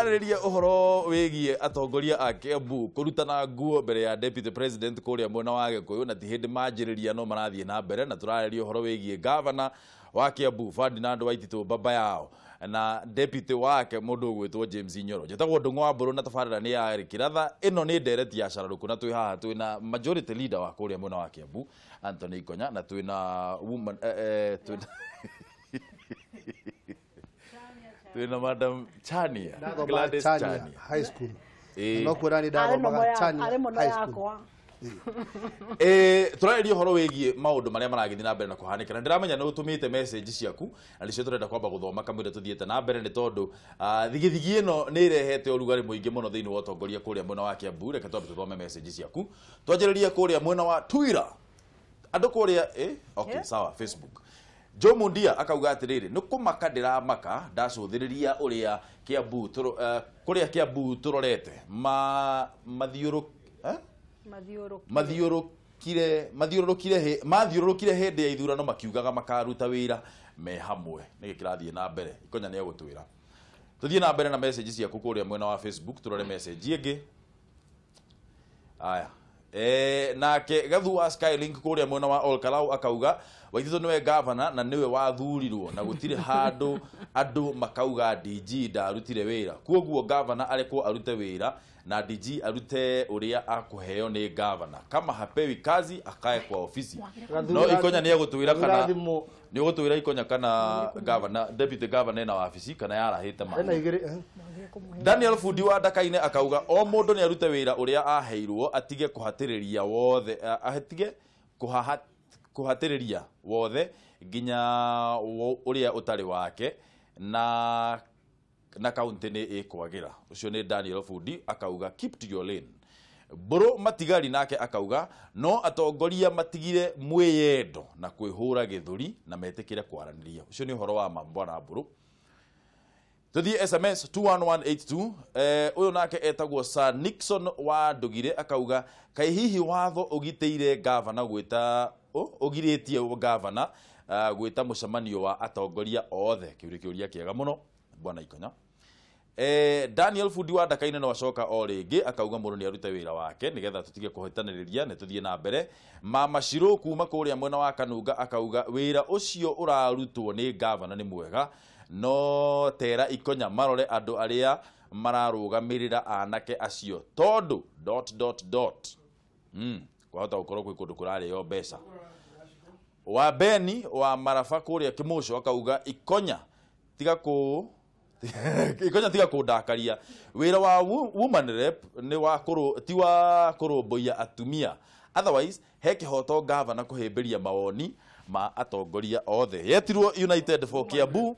Tũrarĩrĩria ũhoro wĩgiĩ atongoria a Kiambu kũrutana nguo mbere ya deputy president kũrĩa mwena wa Gĩkũyũ, na ti hĩndĩ manjĩrĩria no marathiĩ na mbere, na tũrarĩrĩria ũhoro wĩgiĩ governor wa Kiambu Ferdinand Waititu baba yao na deputy wake mũndũ ũgwĩtwo James Nyoro. Njĩtagwo Ndung'u wa Mbũrũ na tabarĩra nĩ ya Eric Kiratha. Ĩno nĩ ndereti ya cararũkũ na twĩ haha twĩna majority leader wa kũrĩa mwena wa Kiambu Anthony Ikonya, na twĩna woman twĩna Madam Chania Gladys Chania Chania High School. Ĩĩ. No kuona ni Arĩ ndathomaga mũno ya- Chania arĩ mũno High School. yakwa. Tũrarĩria ũhoro wĩgiĩ maũndũ marĩa maragĩthiĩ na mbere na kũhanĩka, na ndĩramenya nĩ ũtũmĩte message ciaku na nĩcio tũrenda kwamba gũthoma kamũira tũthiĩte na mbere, nĩ tondũ thigithigi ĩno nĩ ĩrehete ũrugarĩ mũingĩ mũno thĩinĩ wa ũtongoria kũrĩa mwena wa Kiambu. Reke twambe tũthome message ciaku, twanjĩrĩrie kũrĩa mwena wa Twitter. Andũ kũrĩa okay, sawa, Facebook. Joe Mundia akauga atĩrĩrĩ, nĩ kũmaka ndĩramaka ndacũthĩrĩria ũrĩa Kiambu kũrĩa Kiambu tũrorete mathiũrũ Mathiũrũkire. Mathiũrũrũkire hĩndĩ ya ithurano makiugaga makaruta wĩra me hamwe. Nĩkĩ kĩrathiĩ na mbere? Ikonya nĩ egũtwĩra. Tũthiĩ na mbere na message ciaku kũrĩa mwena wa Facebook, tũrore message ĩngĩ. Aya. Nake Gathu wa Skylink kũrĩa mwena wa Olkalau akauga Waititu nĩwe governor na nĩwe wathurirwo na gũtirĩ handũ andũ makauga DG ndarutire wĩra, kuoguo governor arekwo arute wĩra na DG arute ũrĩa akũheo nĩ governor, kama hapewi kazi akae kwa ofisi. No Ikonya nĩ egũtwĩra kana nĩ ũgũtwĩra Ikonya kana governor, deputy governor ena wabici kana yarahĩte Ena maĩ. igĩrĩ. Daniel Fundi wa Ndakaine akauga o mũndũ nĩ arute wĩra ũrĩa aheirwo, atige kũhatĩrĩria wothe, atige kũhatĩrĩria wothe nginya ũrĩa ũtarĩ wake, na kaunti nĩ ĩkwagĩra. Ũcio nĩ Daniel Fundi akauga keep to your lane. Mbũrũ Matigari nake akauga no atongoria matigire mwĩyendo na kwĩhũra gĩthũri na metĩkĩre kwaranĩria. Ũcio nĩ ũhoro wa ma bwana Mbũrũ. Tũthiĩ SMS 21182. Ũyũ nake etagwo Sir Nixon wa Ndugire akauga kaĩ hihi watho ũgitĩire gavana gwĩta ũgirĩtie gavana gwĩta mũcemanio wa atongoria othe. Kĩu nĩ kĩũria kĩega mũno bwana Ikonya. Daniel Fundi wa Ndakaine no acoka o rĩngĩ akauga mũndũ nĩ arute wĩra wake nĩgetha tũtige kũhĩtanĩrĩria, nĩ tũthiĩ na mbere. Mama Shiro kuma kũrĩa mwena wa Kanunga akauga wĩra ũcio ũrarutwo nĩ gavana nĩ mwega, no tera Ikonya marore andũ arĩa mararũgamĩrĩra anake acio tondũ dot dot dot. Kwahota gũkorwo kwĩ kũndũ kũrarĩo mbeca. Wa Beni wa Maraba kũrĩa Kĩmũco akauga Ikonya tiga kũ Ikonya tiga kũndakaria, wĩra wa woman rep nĩ wa ti wa kũrũmbũiya atumia, otherwise he kĩhoto gavana kũhĩmbĩria mawoni ma atongoria othe. Yetirwo United for Kiambu.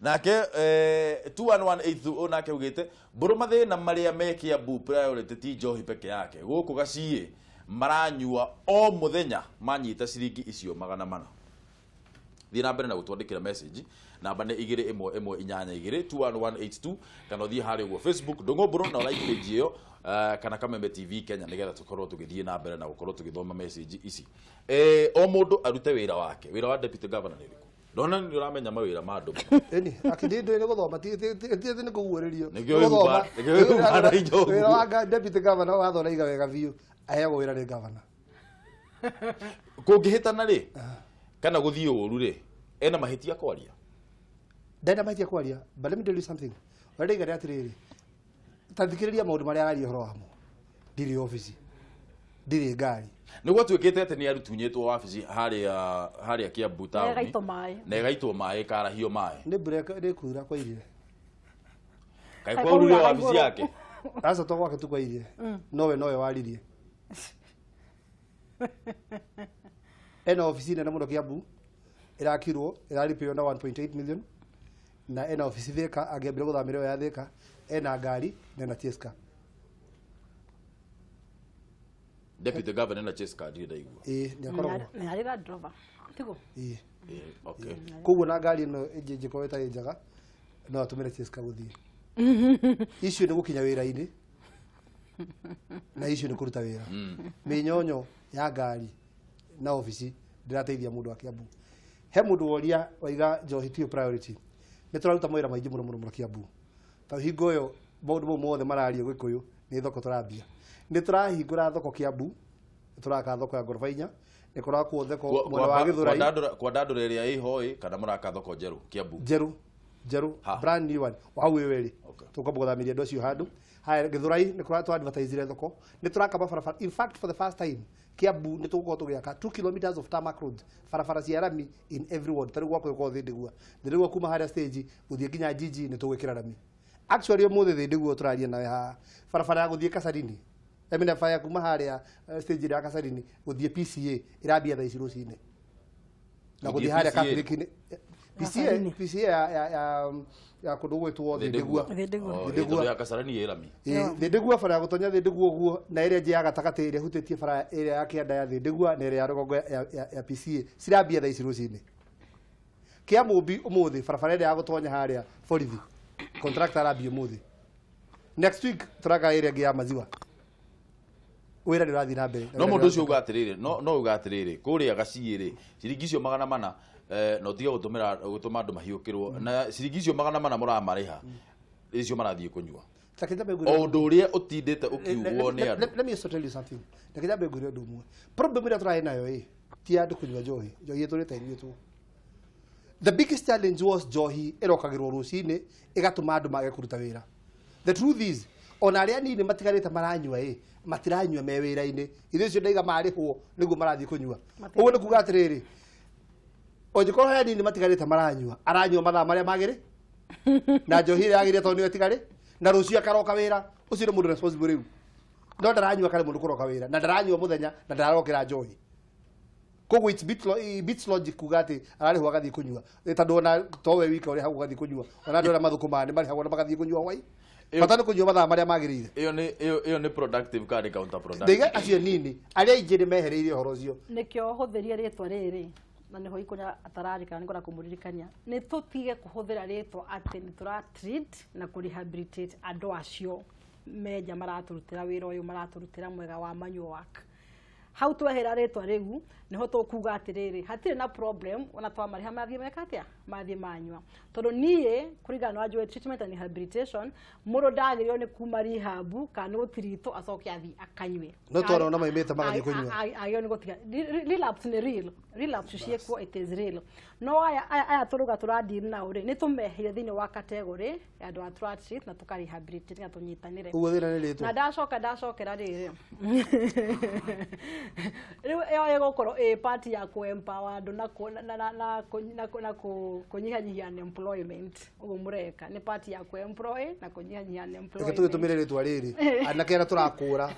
Nake 21182 nake ugĩte mbũrũ mathĩna marĩa me Kiambu priority ti njohi peke yake, gũkũ gaciĩ maranyua o mũthenya manyita ciringi icio 400. Thiĩ na mbere na gũtwandĩkĩra message, namba nĩ 21182 21182, kana ũthiĩ harĩa ũguo Facebook Ndung'u Mbũrũ na like page ĩyo, kana Kameme TV Kenya, nĩgetha tũkorwo tũgĩthiĩ na mbere na gũkorwo tũgĩthoma message ici. O mũndũ arute wĩra wake. Wĩra wa deputy governor nĩ ũrĩkũ? Ndona nĩ ũramenya mawĩra ma andũ. Ĩni, akĩndĩ nĩ gũthoma ti nĩ kũguũrĩrio. Nĩkĩo wĩhumba na indo ũguo. Wĩra wa deputy governor watho ũraiga wega biũ, aheagwo wĩra nĩ governor. Kũngĩhĩtana rĩ, kana gũthiĩ ũru rĩ, ena mahĩtia kwaria? Ndena mahĩtia kwaria, but let me tell you something. Ũrĩa ndaiga nĩ atĩrĩrĩ, ta thikĩrĩria maũndũ marĩa araria ũhoro wamo. Ndirĩ obici, ndirĩ ngari. Nĩ gwatuĩkĩte atĩ nĩ arutunyĩtwo wabici harĩa Kiambu taũni. Na ĩgaitwo maĩ. Na ĩgaitwo maĩ, ĩkarahio maĩ. Nĩ mbura nĩ kura kwairire. Kaĩ kwaurire wabici yake? Aca to gwake tu kwairire. Nowe nowe waririe. Ena obici nene mũno Kiambu, ĩrakirwo, ĩraripĩrwo na 1.8 million, na ena obici Thika, angĩambire gũthamĩra ĩyo ya Thika, ena ngari na ena chase car. Deputy governor na chase car ndirĩ ndaigua. Ĩĩ, nĩ akoragwo. Nĩ arĩ Land Rover. Tiguo? Ĩĩ. Okay. Koguo na ngari ĩno ĩngĩ ĩngĩkorwo ĩtarĩ njega, no atũmĩre chase car gũthiĩ. Icio nĩ gũkinya wĩra-inĩ, na icio nĩ kũruta wĩra. Mĩnyonyo ya ngari na obici ndĩrateithia mũndũ wa Kiambu. He mũndũ woria waiga njohi tiyo priority. Nĩ tũraruta mawĩra maingĩ mũno mũno mũno Kiambu. Ta hingo ĩyo maũndũ mau mothe marario Gĩkũyũ nĩ thoko tũrambia. Nĩ tũrahingũra thoko Kiambu, nĩ tũraka thoko ya ngoroba 4, nĩ kũrakwo thoko mwena wa Gĩthũrai. Kwa ndandũra ĩrĩa ĩho ĩ kana mũraka thoko njerũ Kiambu? Njerũ, njerũ, brand new one. Hau ĩ werĩ. Tũkwamba gũthamĩria andũ acio handũ. Haya Gĩthũrai nĩ kũra tũ-advertise thoko, nĩ tũraka mabarabara. In fact for the first time Kiambu nĩ tũgũkorwo tũgĩaka 2 kilometers of tarmac road, barabara cia rami in every ward. Ta rĩu gwakwa gũkorwo Thĩndĩgua, Thĩndĩgua kuma harĩa stage gũthiĩ nginya jiji nĩ tũgwĩkĩra rami. Actually ũmũthĩ Thĩndĩgua tũraria nawe haha, barabara ya gũthiĩ Kasarini, I mean ya kuma harĩa stage ya Kasarini gũthiĩ PCA ĩrambia thaa ici rũcinĩ. Na gũthiĩ harĩa Catholic PCA ya kũndũ gwĩtwo Thĩndĩgua. Thĩndĩgua ya Kasarani ĩ rami. Thĩndĩgua bara ya gũtonya Thĩndĩgua ũguo na ĩrĩa ĩngĩ ya gatagatĩ ĩrĩa ĩhutĩtie bara ĩrĩa ya kĩanda ya Thĩndĩgua na ĩrĩa ya rũgongo ya PCA cirambia thaa ici rũcinĩ. Kĩamũmbi ũmũthĩ barabara ĩrĩa ya gũtonya harĩa borithi contractor arambia ũmũthĩ. Next week tũraka ĩrĩa ĩngĩ ya maziwa. Wĩra nĩ ũrathiĩ na mbere. No mũndũ ũcio uga atĩrĩrĩ, no uga atĩrĩrĩ, kũrĩa gaciĩ rĩ, ciringi icio 400 no tiga gũtũmĩra gũtũma andũ mahiũkĩrwo na ciringi icio 400 mũramarĩha icio marathiĩ kũnyua. O ũndũ ũrĩa ũtindĩte ũkiugwo nĩ andũ. Let me also tell you something. Reke nyambe ngwĩre ũndũ ũmwe. Problem ĩrĩa tũrarĩ nayo ĩ ti ya andũ kũnyua njohi. Njohi ĩtũrĩte ĩnyuĩtwo. The biggest challenge was njohi ĩrokagĩrwo rũcinĩ ĩgatũma andũ mage kũruta wĩra. The truth is ona arĩa anini matigarĩte maranyua ĩ matiranyua me wĩra-inĩ. Ithuĩ icio ndaiga marĩhwo nĩguo marathiĩ kũnyua. Ũguo nĩ kuga atĩrĩrĩ, onjĩkorwo harĩa anini matigarĩte maranyua, aranyua mathaa marĩa magĩrĩ na njohi ĩrĩa yagĩrĩire tondũ nĩyo ĩtigarĩ, na rũciũ akaroka wĩra. Ũcio nĩ mũndũ responsible rĩu. No ndaranyua karĩ mũndũ kũroka wĩra, na ndaranyua mũthenya na ndararokera njohi. Koguo it's bit logic kuga atĩ ararĩhwo agathiĩ kũnyua. Tondũ ona to we wika ũrĩhagwo ũgathiĩ kũnyua, ona andũ arĩa mathũkũmaga nĩ marĩhagwo na magathiĩ kũnyua hwaĩ. Bata nĩ kũnyua mathaa marĩa magĩrĩire. Ĩyo nĩ productive kana nĩ counter productive? Ndaiga acio nini, arĩa aingĩ nĩ mehereirie ũhoro ũcio. Nĩkĩo hũthĩrie rĩtwa rĩrĩ na nĩho ikonya atararikana nĩngwenda kũmũririkania nĩ tũtige kũhũthĩra rĩtwa atĩ nĩ tũra treat na kũ rehabilitate andũ acio menja maratũrutĩra wĩra ũyũ maratũrutĩra mwega wa manual work. Hau twehera rĩtwa rĩu nĩho tũkuga atĩrĩrĩ hatirĩ na problem ona twamarĩha mathiĩ meka atĩa mathiĩ manyua. Tondũ niĩ kũringana na wanjũĩ treatment and rehabilitation mũndũ ndagĩrĩirwo nĩ kuma rehab kana nĩ gũtiritwo acoke athiĩ akanyue. No twarona maimĩte magathiĩ kũnyua. Agĩrĩirwo nĩ gũtiga. Relapse nĩ real. Relapse ciĩkuo it is real. No aya tũruga tũradeal nao rĩ nĩ tũmeherie thĩinĩ wa category ya andũ a tũra treat na tũka rehabilitate na tũnyitanĩre. Ũguo thĩna nĩ rĩtwa. Na ndacokera rĩrĩ. Rĩu ĩyo ĩgũkorwo ĩ part ya kũ empower andũ na kũnyihanyihia unemployment. Ũguo mũreka nĩ part ya kũ employ na kũnyihanyihia unemployment. Reke tũgĩtũmĩre rĩtwa rĩrĩ anake arĩa tũrakũra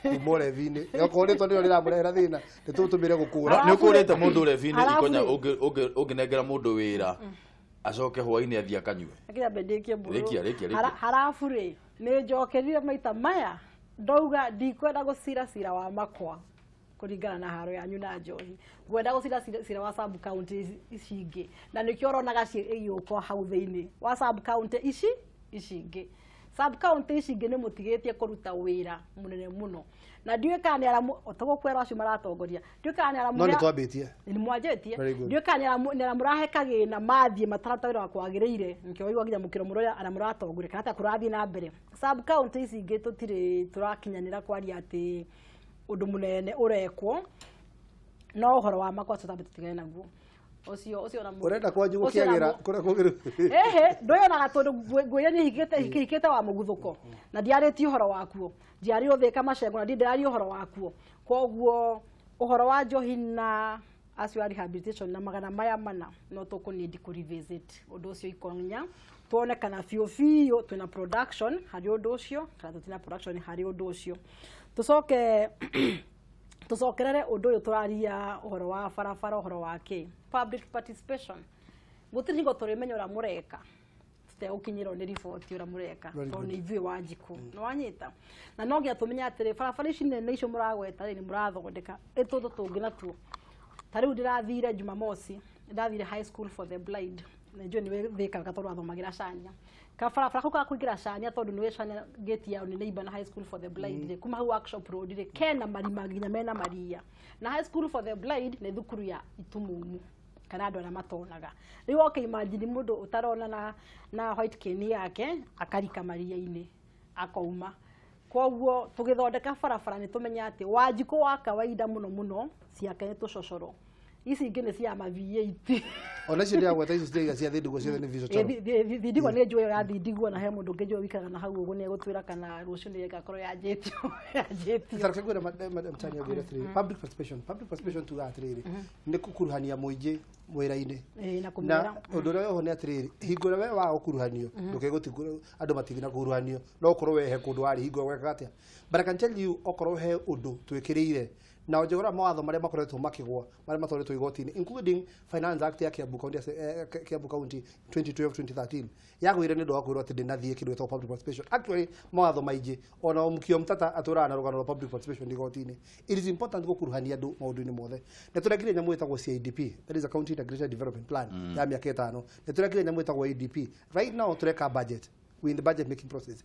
kuma ũrevi-inĩ. Okorwo rĩtwa nĩrĩo rĩramũrehera thĩna nĩ tũtũmĩre gũkũra. Nĩ ũkũrĩte mũndũ ũrevi-inĩ ikonya ũngĩnengera mũndũ wĩra acoke hwaĩ-inĩ athiĩ akanyue. Reke nyambe ndĩkie mbũrũ. Rĩkia. Harabu rĩ nĩ njokerire maita maya ndauga ndikwenda gũcira cira wa makwa kũringana na haro yanyu na njohi. Ngwenda gũcira cira wa sub county ici ingĩ na nĩkĩo ũronaga ĩgĩũka hau thĩinĩ wa sub county ici ingĩ. Sub county ici ingĩ nĩ mũtigĩtie kũruta wĩra mũnene mũno na ndiũĩ kana nĩ arĩa tũgũkwĩra acio maratongoria ndiũĩ kana nĩ arĩa No nĩ twambĩtie. Nĩ mwanjĩtie. Ndiũĩ kana nĩ arĩa mũrahe kagĩna mathiĩ matararuta wĩra wa kwagĩrĩire nĩkĩo waigua nginya mũkĩro mũrĩa arĩa mũratongoria kana ta kũrathiĩ na mbere. Sub county ici ingĩ tũtirĩ tũrakinyanĩra kwaria atĩ ũndũ mũnene ũrekwo no ũhoro wa makwa tũtambe tũtigane naguo. Ũcio na ũrenda kwanyu gũkĩagĩra kũrĩa kũgĩrĩ. Ehe ndũyonaga tondũ ngwĩre nĩ hikĩte wa mũguthũko na ndiarĩtie ũhoro wakuo njiarĩirwo Thĩka Macengo na ndiraria ũhoro wakuo. Koguo ũhoro wa njohi na acio a rehabilitation na 400 no tũkũnindi kũ revisit ũndũ ũcio ikonya tuone kana biũ biũ twĩna production harĩ ũndũ ũcio kana tũtina production harĩ ũndũ ũcio. Tũcoke tũcokerere ũndũ ũyũ tũraria ũhoro wa barabara ũhoro wa kĩ public participation. Gũtirĩ hingo tũrĩmenya ũrĩa mũreka tũtegũkinyĩrwo nĩ riboti ũrĩa mũreka tondũ nĩ ithuĩ Wanjikũ nĩ wanyita. Na no nginya tũmenye atĩrĩ barabara ici nene icio mũragweta rĩ nĩ mũrathondeka ĩ tũndũ tũngĩ natuo. Ta rĩu ndĩrathire Jumamosi ndathire High School for the Blind na njũĩ nĩwe Thĩka tondũ athomagĩra Cania. Kabarabara kau ga kũingĩra Cania tondũ nĩwe Cania gate yao nĩ neighbor na High School for the Blind rĩ kuma hau Workshop Road rĩ kena marima nginya mena maria. Na High School for the Blind nĩ thukuru ya itumumu. kana andũ arĩa matonaga. Rĩu oke imagine mũndũ ũtarona na white cane yake akarika maria-inĩ akauma. Koguo tũgĩthondeka barabara nĩ tũmenya atĩ Wanjikũ wa kawaida mũno mũno ciake nĩ tũcocoro. Ici ingĩ nĩ cia ma V8. Ona icio ndĩragweta icio citiaiga cia thindigwo ciothe nĩ vicocoro. Thindigwo nĩ njũĩ ya thindigwo na he mũndũ ũngĩ njũĩ wikaraga na hau ũguo nĩ egũtwĩra kana rũciũ nĩ ĩgakorwo yanjĩtio. Yanjĩtio. Tareke ngwĩre Madam Tania ngwĩre atĩrĩrĩ, public participation tugaga atĩrĩrĩ nĩ gũkuruhania mũingĩ wĩra-inĩ. Na kũmera. Na ũndũ ũrĩa wĩho nĩ atĩrĩrĩ, hingo ĩrĩa we waga gũkuruhanio ndũkegũti andũ matingĩ na kũkuruhanio no ũkorwo we he kũndũ warĩ hingo gwekaga atĩa. But I can tell you okorwo he ũndũ twĩkĩrĩire na ũnjĩgũra mawatho marĩa makoretwo makĩgwa marĩa matwarĩtwo igoti-inĩ including Finance Act ya Kiambu County, Kiambu County 2012-2013 yagwire nĩ ũndũ wa kwĩrwo atĩ ndĩnathiĩ kĩndũ gĩtagwo public participation. Actually mawatho maingĩ ona Mukio Mtata atũraga na rũgano rwa public participation igoti-inĩ. It is important gũkuruhania andũ maũndũ-inĩ mothe. Nĩ tũrekire nyamũ ĩtagwo CIDP, that is a County Integrated Development Plan ya mĩaka ĩtano. Nĩ tũrekire nyamũ ĩtagwo ADP. Right now tũreka budget. We in the budget making process.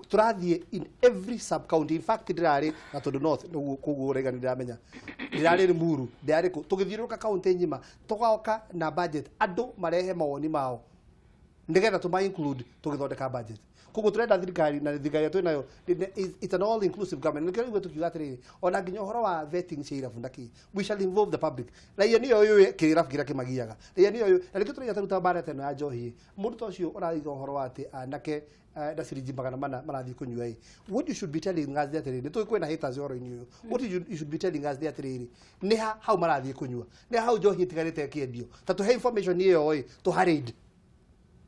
Tũrathiĩ in every sub county. In fact ndĩrarĩ na tondũ north nĩguo koguo ũraiga nĩ ndĩramenya. Ndĩrarĩ Limuru, ndĩrarĩ kũ. Tũgĩthiũrũrũka county ng'ima tũgoka na budget andũ marehe mawoni mao nĩgetha tũma include tũgĩthondeka budget. Koguo tũrenda thirikari na thirikari ĩrĩa twĩnayo it's an all inclusive government. Nĩkĩo ithuĩ tũkiuga atĩrĩrĩ ona nginya ũhoro wa vetting cia irabu na kĩ, we shall involve the public. Raia nĩyo yũĩ kĩrabu kĩrĩa kĩmagiaga. Raia nĩyo yũĩ na nĩkĩo tũraiga ta rĩu ta mbara ta ĩno ya njohi. Mũndũ ta ũcio ũraiga ũhoro wa atĩ anake na ciringi 400 marathiĩ kũnyua ĩ. What you should be telling us atĩrĩrĩ, nĩ tũĩ kwĩna haters ũhoro-inĩ ũyũ. What you should be telling us atĩrĩrĩ, nĩ ha hau marathiĩ kũnyua, nĩ hau njohi ĩtigarĩte ĩkĩendio. Ta tũhe information ĩyo ĩ, tũharade.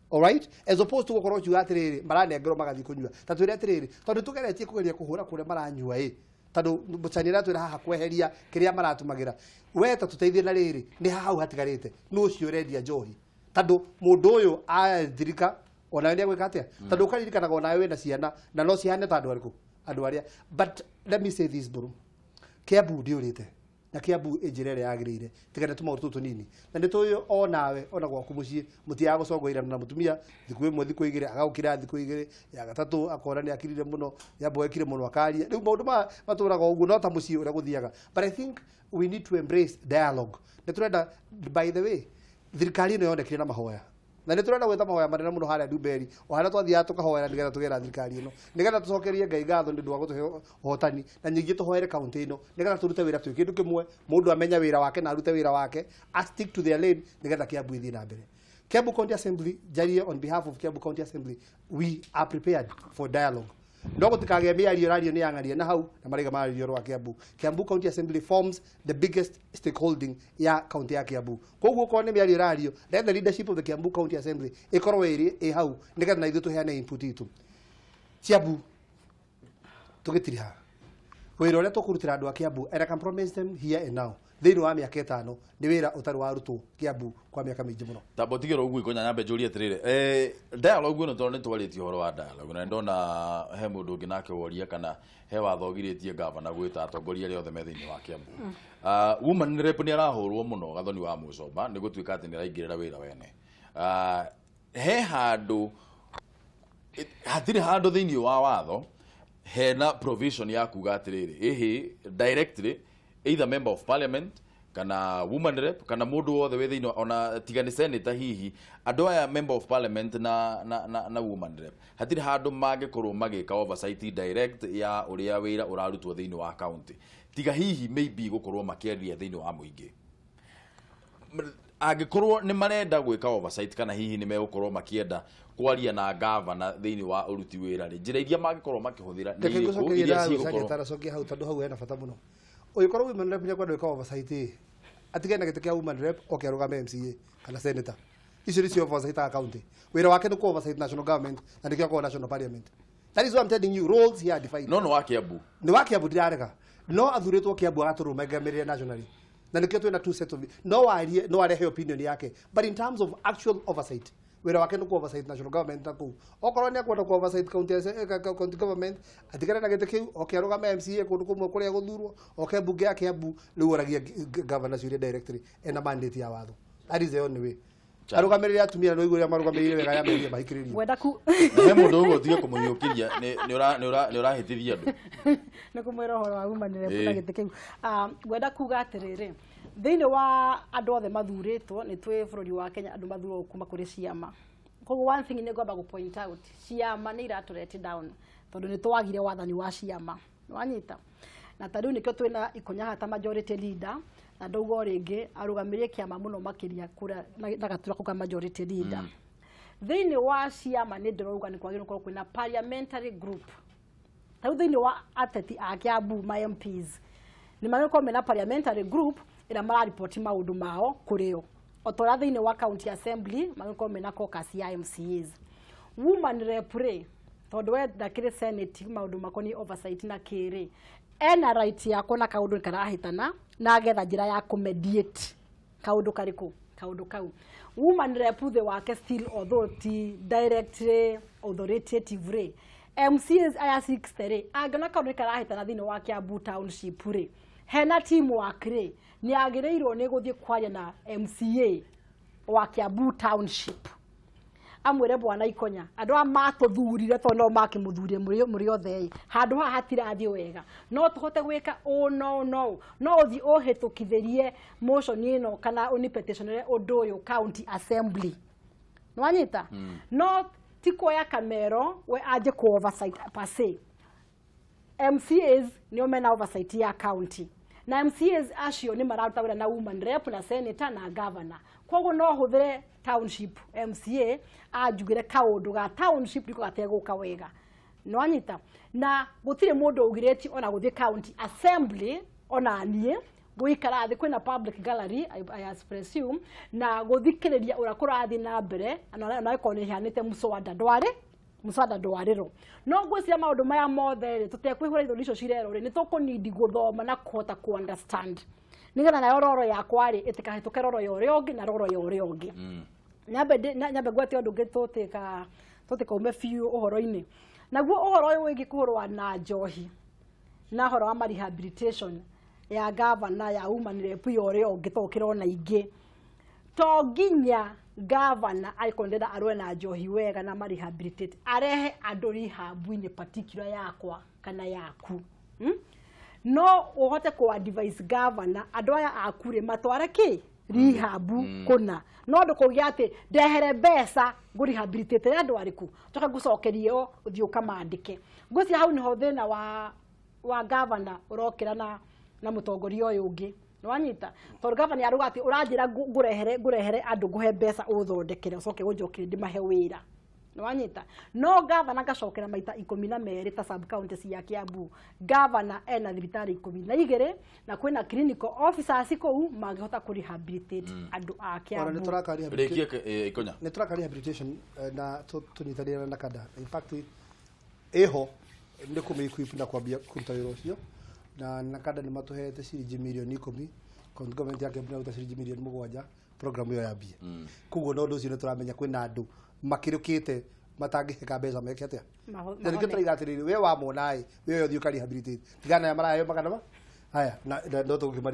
All right? As opposed to gũkorwo ũkiuga atĩrĩrĩ maranengerwo magathiĩ kũnyua. Ta twĩre atĩrĩrĩ tondũ tũgeretie kũgeria kũhũra kũrĩa maranyua ĩ, tondũ Mũchani aratwĩra haha kweheria kĩrĩa maratũmagĩra. We ta tũteithie na rĩrĩ nĩ haha hau hatigarĩte nũ ũcio ũrendia njohi, tondũ mũndũ ũyũ athirika onawe nĩ egwĩka atĩa, tondũ ũkaririkanaga onawe wĩna ciana na no cihane ta andũ arĩkũ andũ arĩa. But let me say this bro, Kiambu ndĩũrĩte na Kiambu ĩ njĩra ĩrĩa yagĩrĩire tiga nĩ tũmaũndũ tũtũ tũnini na nĩ tũĩ onawe ona gwaku mũciĩ mũtiaga gũcongoirana na mũtumia thikũ ĩmwe thikũ igĩrĩ agagũkĩra thikũ igĩrĩ ya gatatũ akona nĩ akirire mũno yamboekire mũno akaria. Rĩu maũndũ maya matũraga ũguo no ta mũciĩ ũrĩa gũthiaga. But I think we need to embrace dialogue. Nĩ tũrenda, by the way, thirikari ĩno yonekire na mahoya na nĩ tũrenda gwĩta mahoya manene mũno harĩa Ndumberi o harĩa twathiaga tũkahoera nĩgetha tũgĩe na thirikari ĩno nĩgetha tũcokerie Ngai ngatho nĩ ũndũ wa gũtũhe ũhotani na ningĩ tũhoere county ĩno nĩgetha tũrute wĩra twĩ kĩndũ kĩmwe, mũndũ amenya wĩra wake na arute wĩra wake, a stick to their lane nĩgetha Kiambu ĩthiĩ na mbere. Kiambu County Assembly, njarie on behalf of Kiambu County Assembly, we are prepared for dialogue. No gũtikagĩe mĩario ĩrario nĩ yang'aria na hau na maraiga mararĩrio ũhoro wa Kiambu. Kiambu County Assembly forms the biggest stakeholding ya county ya Kiambu. Koguo okorwo nĩ mĩario ĩrario, let the leadership of the Kiambu County Assembly ĩkorwo ĩrĩ ĩ hau nĩgetha na ithuĩ tũheane input itũ. Kiambu tũgĩtiriha wĩra ũrĩa tũkũrutĩra andũ a Kiambu, and I can promise them here and now, thĩinĩ wa mĩaka ĩtano nĩ wĩra ũtarĩ warutwo Kiambu kwa mĩaka mĩingĩ mũno. Tamba ũtigĩrwo ũguo ikonya nyambe njũrie atĩrĩrĩ, dialogue ĩno tondũ nĩ twarĩtie ũhoro wa dialogue na ndona he mũndũ ũngĩ nake woria kana he watho ũgirĩtie gavana gwĩta atongoria arĩa othe me thĩinĩ wa Kiambu. Woman rep nĩ arahũrwo mũno Gathoni wa Mũcomba nĩ gũtuĩka atĩ nĩ araingĩrĩra wĩra wene. He handũ hatirĩ handũ thĩinĩ wa watho hena provision ya kuga atĩrĩrĩ ĩhĩ directly either member of parliament kana woman rep kana mũndũ wothe wĩ thĩinĩ ona tiga nĩ senator hihi andũ aya member of parliament na woman rep hatirĩ handũ mangĩkorwo magĩka oversight direct ya ũrĩa wĩra ũrarutwo thĩinĩ wa county tiga hihi maybe gũkorwo makĩaria thĩinĩ wa mũingĩ. Angĩkorwo nĩ marenda gwĩka oversight kana hihi nĩ megũkorwo makĩenda kwaria na gavana thĩinĩ wa ũruti wĩra rĩ, njĩra iria mangĩkorwo makĩhũthĩra nĩ irĩkũ iria cigũkorwo taracokia hau tondũ hau hena bata mũno. Ũngĩkorwo women rep nĩekwenda gwĩka oversight ĩ, atigane na gĩtĩ kĩa woman rep oke arũgame MCA kana senator. Icio nĩcio oversight a county. Wĩra wake nĩ kũ oversight national government na nĩkĩo akoragwo national parliament. That is what I'm telling you, roles here are defined. No, no wa Kiambu. Nĩ wa Kiambu ndirarega. No athurĩtwo Kiambu agatũrũgamĩrĩra nationally. Na nĩkĩo twĩna two sets of no arie no arehe opinion yake, but in terms of actual oversight wĩra wake nĩ kũ oversight national government na kũu. Okorwo nĩ ekwenda kũ oversight county government atigane na gĩtĩ kĩu oke arũgame MCA kũndũ kũmwe kũrĩa gũthurwo oke mbunge ya Kiambu rĩu oragia governor ciũria directly ena mandate ya watho. That is the only way. Arũgamĩrĩre atumia na ũigue ũrĩa marũgamĩrĩire wega ya mehia mahikĩrĩrio. Ngwenda ku He mũndũ ũguo ũtige kũmũhiũkĩria nĩ ũrahĩtithia andũ. Nĩ kũmwĩra ũhoro wa woman rep na gĩtĩ kĩu. Ngwenda kuga atĩrĩrĩ, thĩinĩ wa andũ othe mathurĩtwo nĩ twĩ bũrũri wa Kenya, andũ mathuragwo kuma kũrĩ ciama. Koguo one thing nĩ ngwamba gũ point out, ciama nĩ iratũreti down tondũ nĩ twagire wathani wa ciama. Nĩwanyita? Na ta rĩu nĩkĩo twĩna Ikonya haha ta majority leader, na ndauga o rĩngĩ arũgamĩrĩre kĩama mũno makĩria kũrĩa na gatura kau ka majority leader. Thĩinĩ wa ciama nĩ ndĩrauga nĩ kwagĩrĩirwo gũkorwo kwĩna parliamentary group. Ta rĩu thĩinĩ wa ateti a Kiambu ma MPs nĩ magĩrĩirwo gũkorwo mena parliamentary group ĩrĩa mararipoti maũndũ mao kũrĩ o. O ta ũrĩa thĩinĩ wa county assembly magĩrĩirwo gũkorwo mena caucus ya MCAs. Woman rep rĩ, tondũ we ndakĩrĩ senate maũndũ makoniĩ oversight na kĩrĩ, ena right ya kuona kaũndũ karahĩtana na agetha njĩra ya kũmediate kaũndũ karĩkũ kaũndũ kau. Woman rep thĩ wake still, although ti directly authoritative rĩ, MCAs aya 60 rĩ, angĩona kaũndũ karahĩtana thĩinĩ wa Kiambu township rĩ, hena teamwork rĩ, nĩ agĩrĩirwo nĩ gũthiĩ kwaria na MCA wa Kiambu township, amwĩre bwana Ikonya, andũ aya matũthurire tondũ no makĩmũthurire mũrĩ othe ĩ, handũ haha hatirathiĩ wega, no tũhote gwĩka ũũ no no no ũthiĩ ũhĩtũkithĩrie motion ĩno kana ũnipetitionere ũndũ ũyũ county assembly. Nĩwanyita? No ti kuoya kamero we anjie ku oversight per se. MCAs nĩo mena oversight ya county, na MCAs acio nĩ mararuta wĩra na woman rep na senator na governor. Koguo no hũthĩre township MCA anjugĩre kaũndũ ga township niko gategũka wega. Nĩwanyita? Na gũtirĩ mũndũ ũgirĩtio ona gũthiĩ county assembly, ona niĩ gũikara thĩ kwĩna public gallery, I presume, na gũthikĩrĩria ũrĩa kũrathiĩ na mbere, ona ĩkorwo nĩ ĩheanĩte mũswada ndwarĩ mũswada ndwarĩrwo. No ngwĩciria maũndũ maya mothe rĩ, tũtekwĩhũra ithũri icio cirerwo rĩ, nĩ tũkũnindi gũthoma na kũhota kũ understand nĩgetha nayo roro yakwa rĩ ĩtikahĩtũke roro ya ũrĩa ũngĩ na roro ya ũrĩa ũngĩ. Nyambe ngwete ũndũ ũngĩ tũtikaume biũ ũhoro-inĩ. Naguo ũhoro ũyũ wĩgiĩ kũhũrwa na njohi na ũhoro wa ma rehabilitation ya gavana ya woman rep ya ũrĩa ũngĩ tondũ kĩrona ingĩ, to nginya gavana angĩkorwo ndĩrenda arũe na njohi wega na ma rehabilitate arehe andũ rehab-inĩ particular yakwa kana yaku. No ũhote kũ advise gavana andũ aya aku rĩ matware kĩ rehab kũna, no ndũkũgĩa atĩ ndehere mbeca ngũ rehabilitate andũ arĩkũ njoke ngũcokerie o ũthiĩ ũkamandĩke. Ngwĩciria hau nĩho thĩna wa gavana ũrokĩra na mũtongoria ũyũ ũngĩ. Nĩwanyita? Tondũ gavana arauga atĩ ũranjĩra ngũrehere andũ ngũhe mbeca ũthondekere ũcoke ũnjokerie ndĩmahe wĩra. Nĩwanyita? No gavana ngacokera maita 12 ta sub county cia Kiambu. Gavana ena thibitarĩ 12 na kwĩna clinical officers kũu mangĩhota kũ rehabilitate andũ a Ona Kiambu. nĩ tũraka rehabilitation. Rĩkia Ikonya. Nĩ tũraka rehabilitation na tũnyitanĩire na kada. In fact ĩho nĩ kũmĩ equip na kwambia kũruta wĩra ũcio, na kada nĩ matũhete ciringi mirioni 10, county government ya Kiambu nĩyaruta ciringi mirioni 7 program ĩyo yambie. Koguo na ũndũ ũcio nĩ tũramenya kwĩna andũ makĩrũkĩte matangĩheka mbeca meke atĩa. Na nĩkĩo mahone. tũraiga atĩrĩrĩ, we wamona ĩ, we ũyũ ũthiĩ ũka rehabilitate, tigana aya maraheo magana ma haya na no tũgũkĩma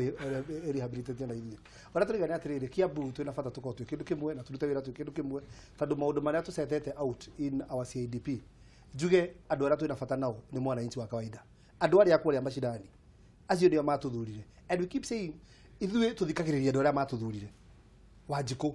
rehabilitate na ithuĩ. Ũrĩa tũraiga nĩ atĩrĩrĩ, Kiambu twĩna bata tũkorwo twĩ kĩndũ kĩmwe na tũrute wĩra twĩ kĩndũ kĩmwe, tondũ maũndũ marĩa tũcetete out in our CIDP, njuge andũ arĩa twĩna bata nao nĩ mwananchi wa kawaida, andũ arĩa kũrĩa macinani, acio nĩo matũthurire, and we keep saying ithuĩ tũthikagĩrĩria andũ arĩa matũthurire. Wanjikũ,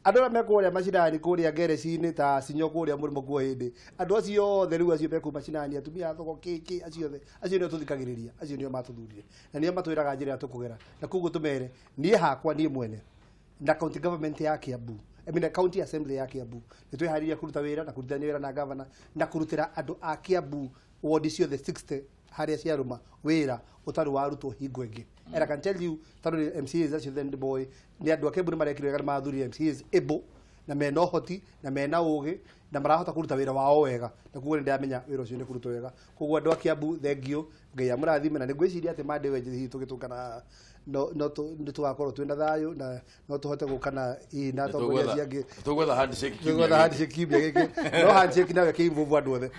andũ arĩa me kũrĩa macinani kũrĩa ngereci-inĩ ta cinyo kũrĩa mũrĩmo kuo hĩndĩ, andũ acio othe rĩu acio me kũu macinani, atumia a thoko kĩ acio othe, acio nĩo tũthikagĩrĩria, acio nĩo matũthurire na nĩo matwĩraga njĩra ĩrĩa tũkũgera. Na koguo tũmere niĩ hakwa niĩ mwene na county government ya Kiambu, I mean, county assembly ya Kiambu, nĩ twĩharĩirie kũruta wĩra na kũrutithania wĩra na governor na kũrutĩra andũ a Kiambu ward ciothe 60 harĩa ciarũma wĩra ũtarĩ warutwo hingo ĩngĩ. And I can tell you, tondũ nĩ MCAs acio then boy nĩ andũ a Kiambu nĩ marekire wega, nĩ mathurire MCAs able na mena ũhoti na mena ũgĩ Na marahota kũruta wĩra wao wega, na koguo nĩ ndamenya wĩra ũcio nĩ kũrutwo wega. Koguo andũ a Kiambu, thengio, Ngai amũrathime, na nĩ ngwĩciria atĩ Monday Wednesday hihi tũgĩtũngana haha, no nĩ tũgakorwo twĩna thayũ na no tũhote gũka na hihi na atongoria acio angĩ. Tũgwetha handshake kiumia Tũgwetha gĩkĩ. handshake kiumia gĩkĩ, no handshake nawe kĩinvolve andũ othe.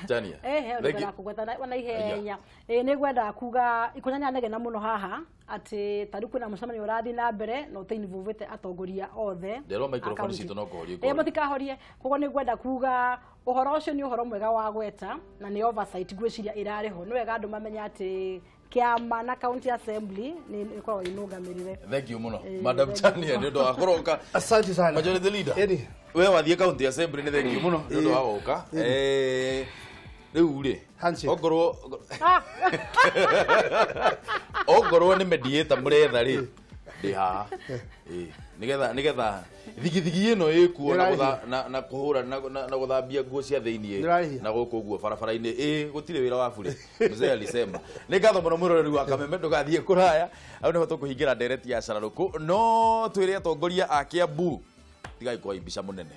Tania. Ehe. Thank you. Nĩngwenda kũgweta na ihenya. Ĩ, nĩngwenda kuga ikũnyanya negena mũno haha atĩ ta rĩu kwĩna mũcemanio ũrathiĩ na mbere na ũtĩ-involvĩte atongoria othe Nderwo microphone a county. citũ no kũhoria. Ĩ, mũtikahorie. Koguo nĩngwenda kuga ũhoro ũcio nĩ ũhoro mwega wa gweta na nĩ oversight ngwĩciria ĩrarĩ ho. Nĩ wega andũ mamenye atĩ kĩama na county assembly nĩ ĩkoragwo inũgamĩrĩre. Thank you muno, Eh, Madam thank you. Tania, nĩ ũndũ wa kũroka. Asante sana. Majority leader, Ĩni. we wathiĩ county assembly, nĩ thank you mũno nĩ ũndũ wa gũka. Rĩu rĩ, Handshake. ongorwo ongorwo nĩ mediator mũretha rĩ, ndĩ haha. Ĩ, nĩgetha thigithigi ĩno ĩkuo na Nĩũrarĩhia. na kũhũra na gũthambia nguo cia thĩiniĩ Nĩũrarĩhia. na gũkũ ũguo barabara-inĩ. Ĩ, gũtirĩ wĩra wa burĩ, mzee alisema. Nĩ ngatho mũno mwĩroreri wa Kameme, ndũgathiĩ kũraya. Hau nĩho tũkũhingĩra ndereti ya cararũkũ, no twĩre atongoria a Kiambu tigai kũaibisha mũnene.